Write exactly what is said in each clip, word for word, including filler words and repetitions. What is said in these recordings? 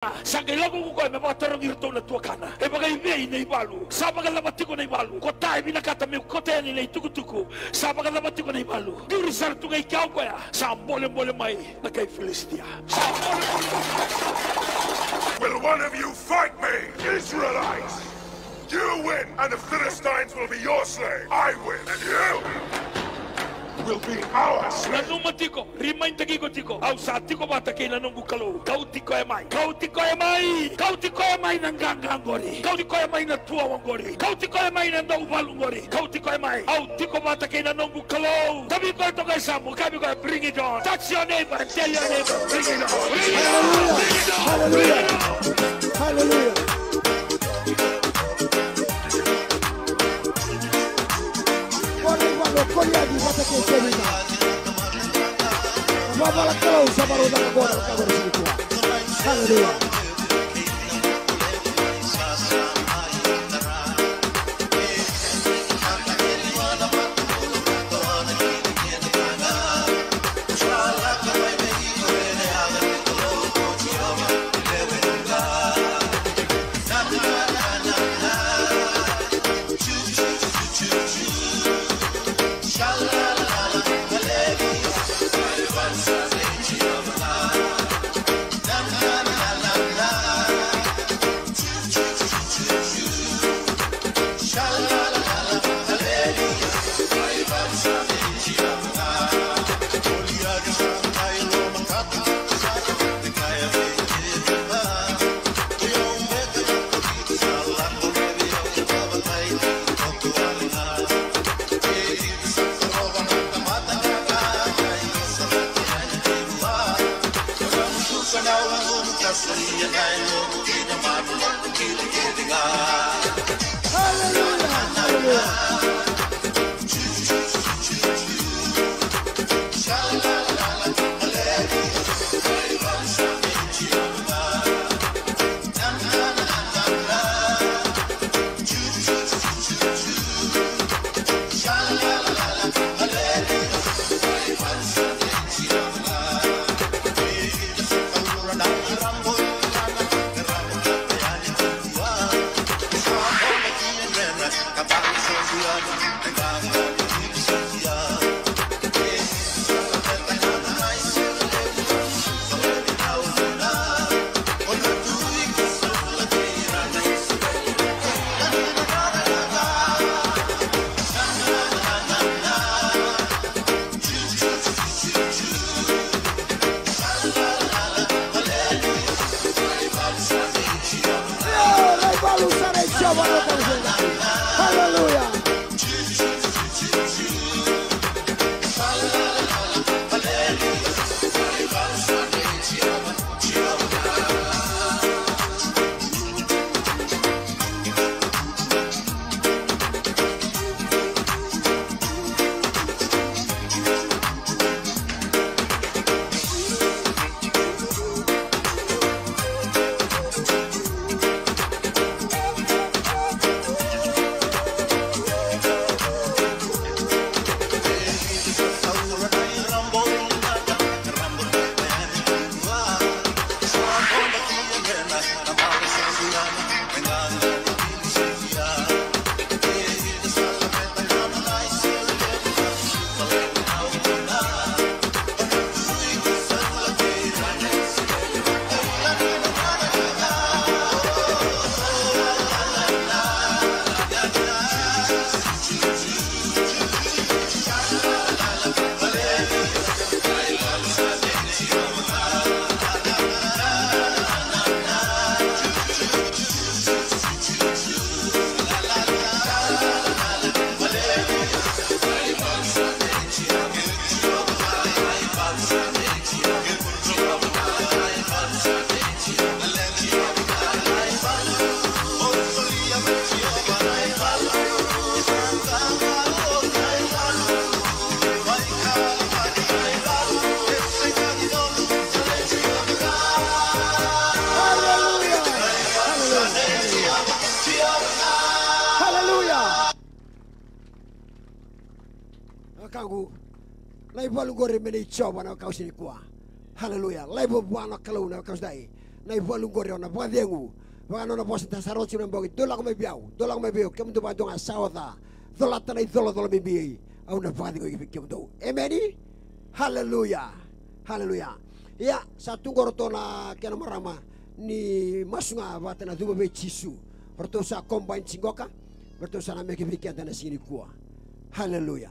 Sa qai lako ko koya me vakatarogi iratou na tuakana. E vakaivei na ivalu? Sa vakacava tiko na ivalu? Ko ta e vinakata me kauta yani na itukutuku? Sa vakacava tiko na ivalu? Duri sara tu ga i kea o koya, sa bolebole mai na kai Filisitia. Sa bolebole mai. Will one of you fight me? Israelites, you win, and the Philistines will be your slave. I win, and you will be our slave. Nanuma tiko, remind-taki iko tiko, au sa tiko vata kei na noqu Kalou. Kauti koya mai, kauti koya mai, kauti koya mai na qaqa qori, kauti koya mai na tuwawa qori, kauti koya mai na dauvalu qori, kauti koya mai. Au tiko vata kei na noqu Kalou. Tavi koya toka e samu, kavi koya, bring it on. Touch your neighbor and tell your neighbor, bring it on. Bring it on. Hallelujah. Bring it on. Hallelujah. Hallelujah. Koya na ivalu o Koliati vata kei Tevita. Na vavala Kalou sa varau caka qo na ka qori sinikua. Hallelujah. Hallelujah, hallelujah. Hallelujah. Hallelujah. Na wekaqu, na ivalu qori me nei Jiova na wekaqu sinikua. Hallelujah. Laiva vua na Kalou na wekaqu sinikua. Na ivalu qori au na vakacegu. Vaka nona vosa da sa rogoca tiko na bogi, dou lako mai vei au, dou lako mai vei au, kemudou vakadua ga sa oca. Colata na icolacola bibi, au na vakacegui vei kemudou. Emeni. Haleluya. Haleluya. Ia, sa tu qo ratou na kena marama ni masu ga vata na cuva vei Jisu. Ratou sa combine tiko qoka, ratou sa na meke vei keda na siga nikua. Haleluya.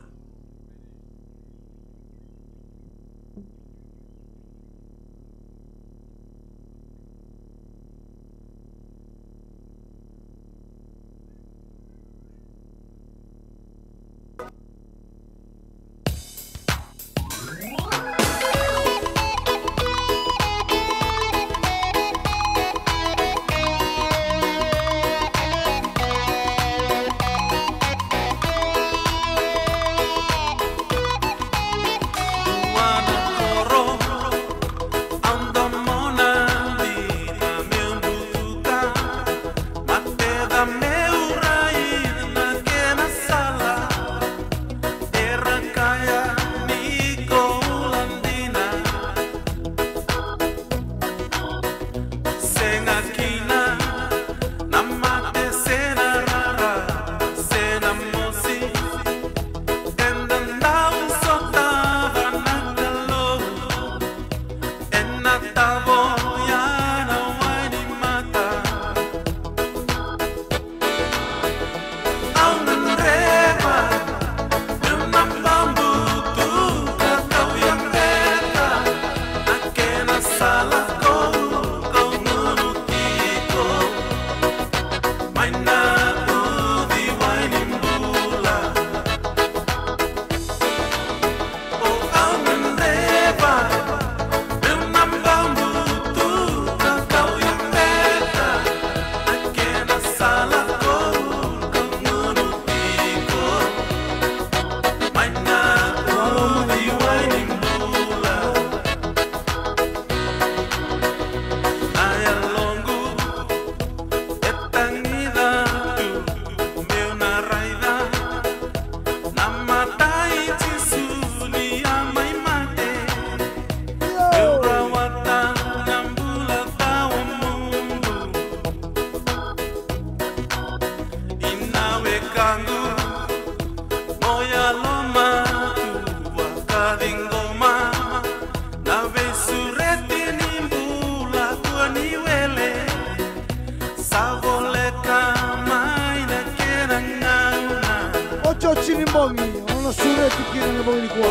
Otioti ni bogi, o na sureti kina na bogi nikua.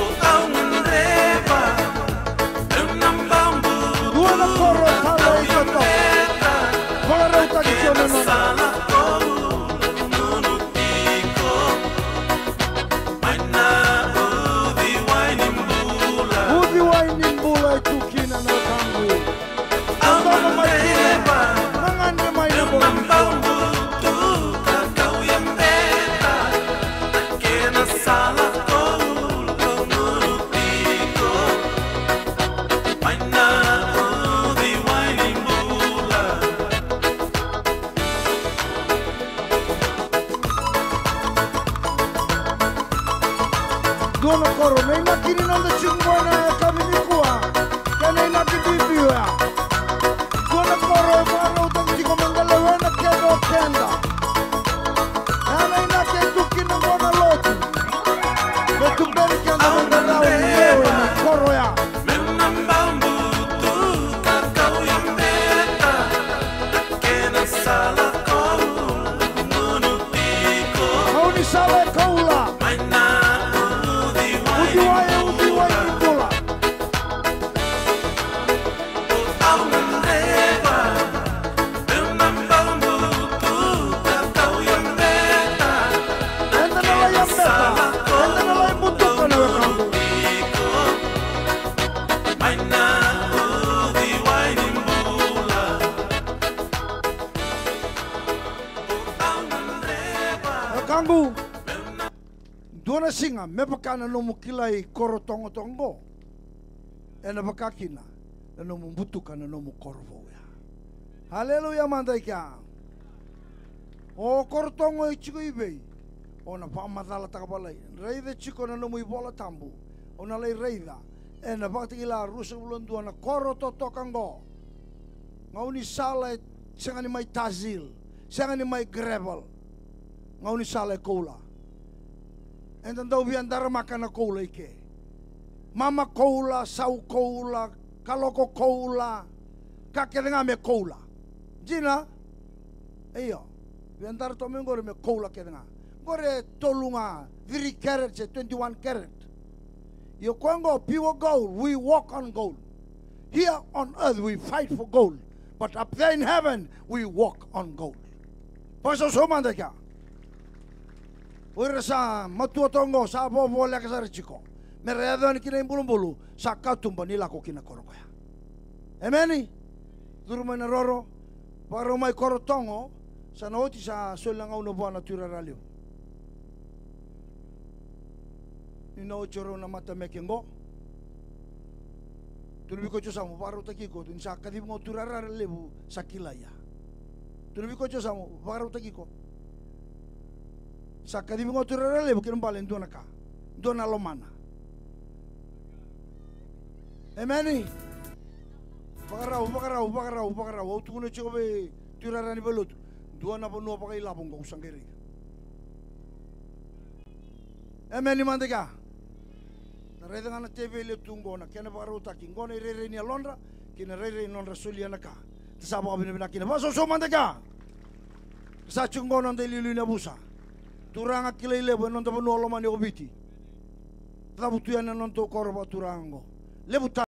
Dua na koro e tala i toto. Vakarautaki tiko na nona. Uciwai ni bula e tu kina na wekaqu. Dodonu mai kina. Gagadre mai na bogi. Dua na koro, na inaki ni noda tiko qo ena yakavi nikua. Kena inaki bibi oya. Dua na koro e vakarautaki tiko me da lewena keda o keda. Oya na inaki e tu kina qo na lotu. Me tuberi keda me da rawa ni lewe na koro ya. Gaunisala e koula. Uciwai, uciwai ni bula. Eda na lai yabeta, eda na lai butuka na wekaqu. Wekaqu, dua na siga me vaka na nomu kilai koro togotogo qo, ena vaka kina na nomu butuka na nomu koro vou ya. Aleluya mada i kea. O koro togo e tiko i vei? O na vakamacalataka vakalailai. Raica tiko na nomu iVola Tabu. O na lai raica ena Vakatakila ruasagavulu ka dua na koro totoka qo. Gaunisala e sega ni mai tazil, sega ni mai gravel. Gaunisala e koula. Eda dau via daramaka na koula i ke. Mama koula, sau koula, kaloko koula, ka kece ga me koula. Dina? Io. Via dara toka mai qori me koula kece ga. Qori e tolu ga, three carat se twenty-one carat. Io, koya qo pure gold, we walk on gold. Here on earth we fight for gold, but up there in heaven we walk on gold. Vakasausau mada kea. O ira sa matua toka qo, sa vovoleka sara tiko. Me ra yaco yani kina ibulubulu, sa katuba ni lako kina koro koya. Emeni. Curu mai na roro. Vakarau mai koro togo. Sa na oti, sa soli na gauna vua na tuirara levu. Ni na oti o rau na matameke qo. Tukuna vei koya Josamu, vakarautaki iko, ni sa kacivi ga o tuirara levu sa kilai ya. Tukuna vei koya Josamu, vakarautaki iko. Sa kacivi ga o tuirara levu kei na bale dua na ka, dua na lomana. Emeni. Vakarau, vakarau, vakarau, vakarau. Au tukuna tiko vei tuirara ni valotu, dua na vanua vakailavo qo au sa qai raica. Emeni mada kea. Na raica ga na teveli e tu qo, na kena vakarautaki qo, na irairai ni yalodra kei na rairai nodra solia na ka. Da sa vakavinavinaka kina. Vakasausau mada kea. Sa tiko qo noda iliuliu ni yavusa. Turaga kilai levu e noda vanua lomani o Viti. Cavutu yani na noda koro vakaturaga qo. Levu